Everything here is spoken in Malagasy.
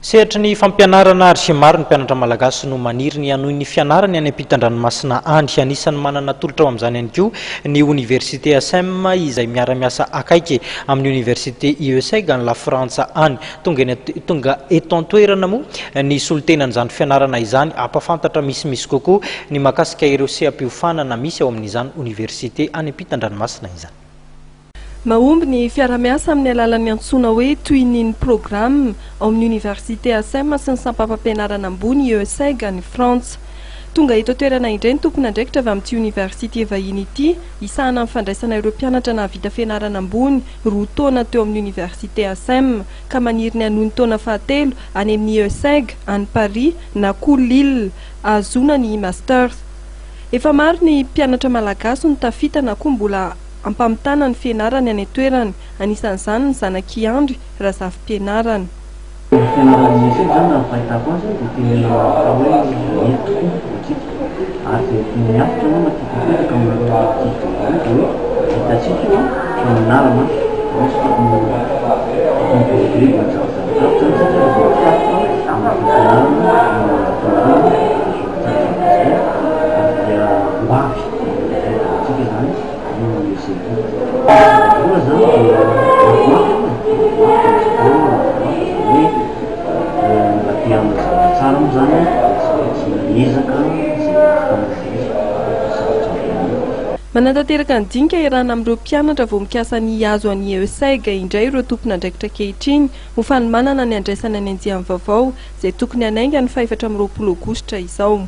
Sehatry ny fampianarana ary maro ny mpianatra malagasy no maniry ny hanohy ny fianarany any ampitan-dranomasina any. Anisan'ny manana tolotra ao amin'izany ihany koa ny oniversite ASEM izay miara-miasa akaiky amin'ny oniversite IESEG any Lafrantsa any. Tonga eny tonga eto an-toerana moa ny solontenan'izany fianarana izany hampahafantatra misimisy kokoa ny mahakasika ireo seha-piofanana misy ao amin'izany oniversite any ampitan-dranomasina izany. Mahomby ny fiarahamiasa amin'ny alalan'ny antsoina hoe Twinning Programme ao amin'ny Oniversite ASEM sy ny sampam-pampianarana ambony IESEG any Frantsa. Tonga eto an-toerana indray ny tompon'andraikitra avy amin'ity oniversite vahiny ity hisahana ny fandraisana ireo mpianatra nahavita fianarana ambony 2 taona teo amin'ny oniversite ASEM ka maniry ny hanohy ny taona fahatelo any amin'ny IESEG any Paris na koa Lille ahazoana ny Masters. Efa maro ny mpianatra malagasy no tafita na koa mbola ampamitana ny fianarany any an-toerana, anisan'izany ny zanak'i Andry Razafimpianarana. Ny fianaran'ny IESEG izany raha ny fahitako azy dia tena atao hoe mety tokoa ho antsika ary izay ny hafatra angamba tiako hapetraka aminareo ankizy daholo dia hoe vitantsika io an, fa mianara mafy, izany tsy tokony tokony progrès ny zavatra hafa izany tsika rehefa mifantoka amin'ny fampianarana no ataonareo ahazoana tsara zavatra izay ary dia ho avy antsika izany. Manatanteraka ny dinika iarahana amin'ireo mpianatra vao mikasa ny hihazo an'i ESEG indray ireo tompon'andraikitra ankehitriny ho fanomanana ny handraisana ny andiany vaovao izay tokony hanainga ny fahefatra amby 20 aogositra izao.